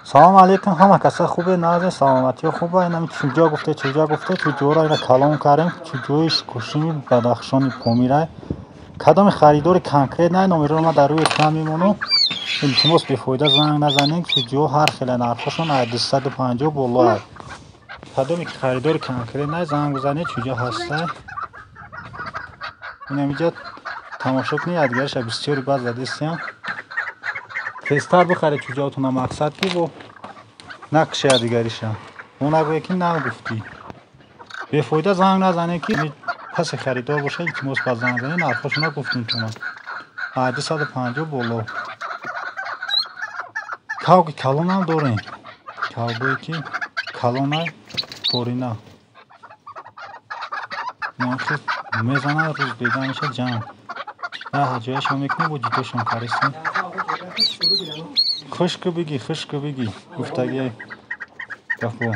Салом алейкум, ҳама каса хубе, нағзе, саломатиё хуба. Инами чуҷо гуфте, чуҷо гуфте, чуҷоро ина калон кардем, чуҷои кушими Бадахшони Помирай. Кадоми харидори конкрет най, номероро ман дар рӯи экран мемонам. Илтимос, бефоида занг назанед, чуҷо ҳар хела нархошон аз 250 боло. Кадоме ки харидори конкрет най, занг бизанед, чуҷо ҳастай. Инамиҷа тамошо кунед, якдигараша бисёри бад задистиям. Тезтар бихаред чуҷоатона, мақсад ки бо накше якдигариша. Мо нагӯе ки нагуфтӣ. Бефоида занг назанед, ки касе харидор боша, илтимос, ба занг занед, нархошона гуфтем тона. Аз 250 боло. Кавги калонам дорем. Кавгое ки калонай, порина. Мезанад, рӯз бега меша ҷанг. Я ҷояшон мекунем, бо ҷудошон каристем. Хушку биги, хушку биги, гуфтаги гапо.